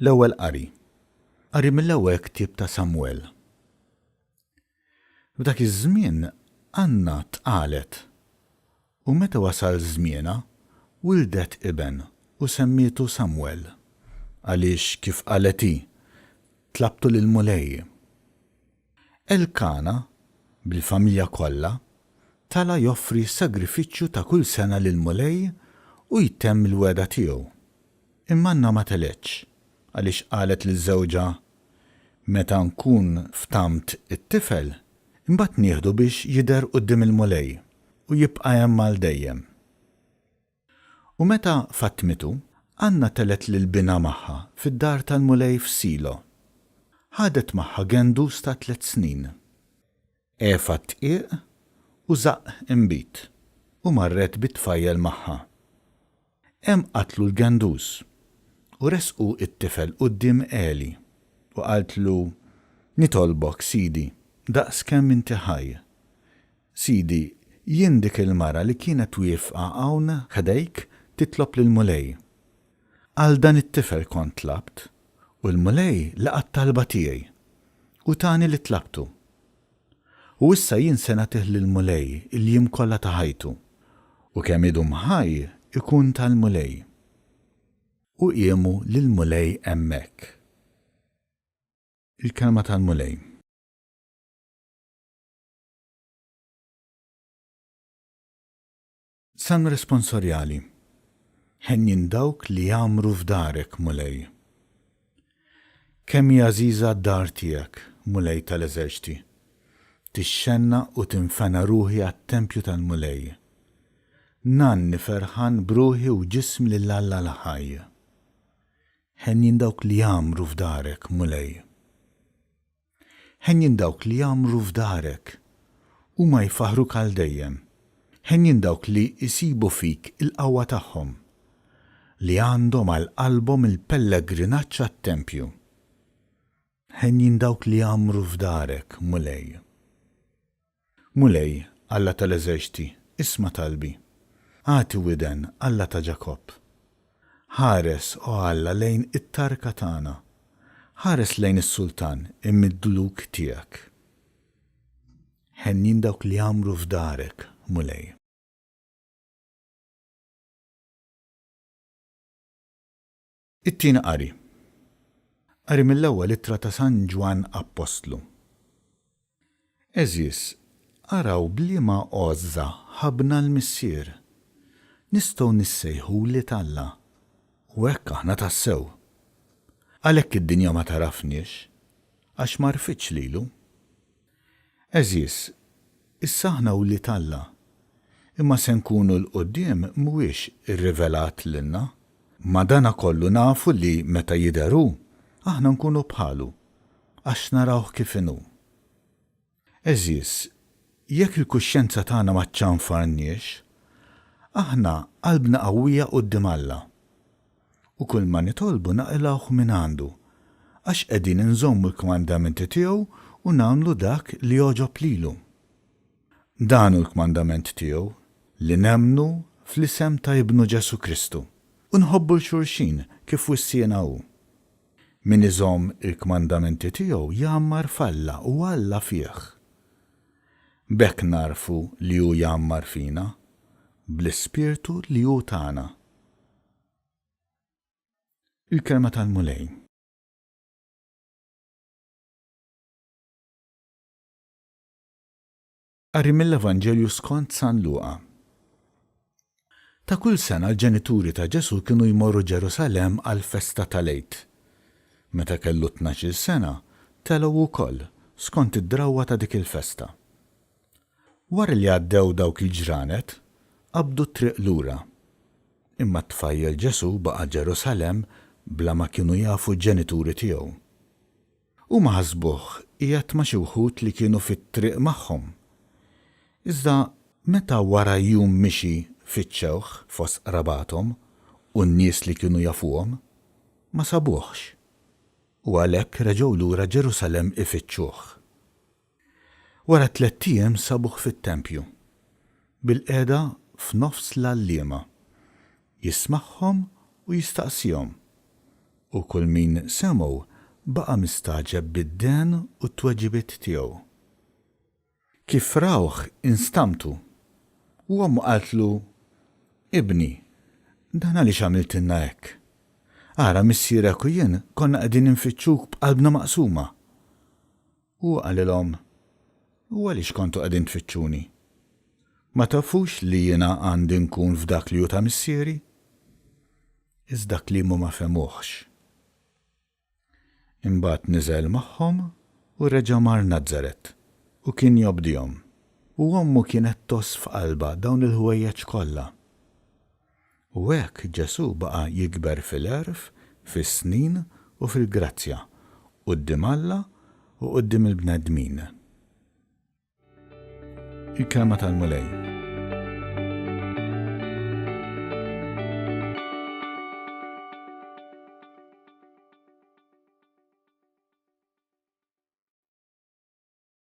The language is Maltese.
L-Ewwel Qari. Qari mill-ewwel ktieb ta' Samwel. F'dak iż-żmien Anna tqalet, u meta wasal żmienha, wildet iben u semmietu Samwel, għaliex kif qalet hi, Tlabtu lill-Mulej. Elkana, bil-familja kollha, tala' joffri s-sagrifiċċju ta' kull sena lill-Mulej u jtemm il-wegħda tiegħu. Imma Anna ma telgħetx, għaliex qalet lil żewġha, Meta nkun ftamt it-tifel, imbagħad nieħdu biex jidher quddiem il-Mulej u jibqa' hemm għal dejjem. U meta fatmitu, Anna telgħet lil binha magħha fid-dar tal-Mulej f'Silo. Ħadet magħha gendus ta' tlett snin. Għefa d-dqiq u żaqq inbid, u marret bit-tfajjel magħha. Hemm qatlu l-gendus, u ressqu t-tifel quddiem Għeli, u qaltlu, Nitolbok, sidi, daqs kemm inti ħaj. Sidi, jien dik il-mara li kienet wieqfa hawn ħdejk titlob lill-Mulej. Għal dan it-tifel kont tlabt, u l-Mulej laqa' t-talba tiegħi, u tani li tlabtu. U issa jien se nagħtih lill-Mulej il-jiem kollha ta' ħajtu, u kemm idum ħaj ikun tal-Mulej. U qiemu lill-Mulej hemmhekk. Il-Kelma tal-Mulej. Salm Responsorjali Henjin dawk li jgħammru f'darek, Mulej. Kemm hi għażiża d-dar tiegħek, Mulej tal-eżerċti! Tixxennaq u tinfena ruħi għat-tempju tal-Mulej. Ngħanni ferħan b'ruħi u ġismi lil Alla l-ħaj. Henjin dawk li jgħammru f'darek, Mulej. Henjin dawk li jgħammru f'darek. Huma jfaħħruk għal dejjem. Henjin dawk li jsibu fik il-qawwa tagħhom, li għandhom għal qalbhom il-pellegrinaġġ għat-tempju. Henjin dawk li jgħammru f'darek, Mulej. Mulej, Alla tal-eżerċti, isma' talbi. Agħti widen, Alla ta' Ġakobb. Ħares, o Alla, lejn it-tarka tagħna. Ħares lejn is-sultan imidluk tiegħek. Henjin dawk li jgħammru f'darek, Mulej. It-Tieni Qari. Qari mill-Ewwel Ittra ta' San Ġwann Appostlu. Għeżież, araw b'liema għożża ħabbna l-Missier. Nistgħu nissejħu wlied Alla, u hekk aħna tassew. Għalhekk id-dinja ma tagħrafniex, għax m'għarfitx lilu. Għeżież, issa aħna wlied Alla, imma se nkunu 'l quddiem mhuwiex irrivelat lilna. Madankollu nafu li meta jidher hu, aħna nkunu bħalu, għax narawh kif inhu. Għeżież, jekk il-kuxjenza tagħna ma ċċanfarniex, aħna qalbna qawwija quddiem Alla. U kulma nitolbu naqilgħuh mingħandu, għax qegħdin inżommu l-kmandamenti tiegħu u nagħmlu dak li jogħġob lilu. Dan hu l-kmandament tiegħu, li nemmnu fl-isem ta' Ibnu Ġesù Kristu, u nħobbu 'l xulxin kif wissiena hu. Min iżomm il-kmandamenti tiegħu jgħammar f'Alla u Alla fih. B'hekk nagħrfu li hu jgħammar fina, bl-Ispirtu li hu tana. Il-Kelma tal-Mulej. Qari mill-Evanġelju skont San Luqa. Ta' kull sena l-ġenituri ta' Ġesù kienu jmorru Ġerusalemm għall-festa tal-Għid. Meta kellu tnax-il sena, telgħu wkoll, skont id-drawwa ta' dik il-festa. Wara li għaddew dawk il-ġranet, qabdu t-triq lura. Imma t-tfajjel Ġesù baqa' Ġerusalemm bla ma kienu jafu l-ġenituri tiegħu. Huma ħasbuh qiegħed ma' xi wħud li kienu fit-triq magħhom. Iżda meta wara jum mixi fittxewh fost qrabathom u n-nies li kienu jafuhom, ma sabuhx, u għalhekk reġgħu lura Ġerusalemm ifittxuh. Wara tlett ijiem sabuh fit-tempju, bilqiegħda f'nofs l-għalliema, jismagħhom u jistaqsihom. U kull min semgħu baqa' mistagħġeb bid-dehen u t-tweġibiet tiegħu. Kif rawh instamtu, u ommu qaltlu, Ibni, dan għaliex għamiltilna hekk? Ara, missierek u jien konna qegħdin infittxuk b'qalbna maqsuma. U hu qalilhom, U għaliex kontu qegħdin tfittxuni? Ma tafux li jiena għandi nkun f'dak li hu ta' Missieri? Iżda kliemu ma fehmuhx. Imbagħad niżel magħhom u reġa' mar Nazaret, u kien jobdihom. U ommu kienet tgħożż f'qalbha dawn il-ħwejjeġ kollha. U hekk Ġesù baqa' jikber fil-għerf, fis-snin u fil-grazzja, quddiem Alla u quddiem il-bnedmin. Il-Kelma tal-Mulej.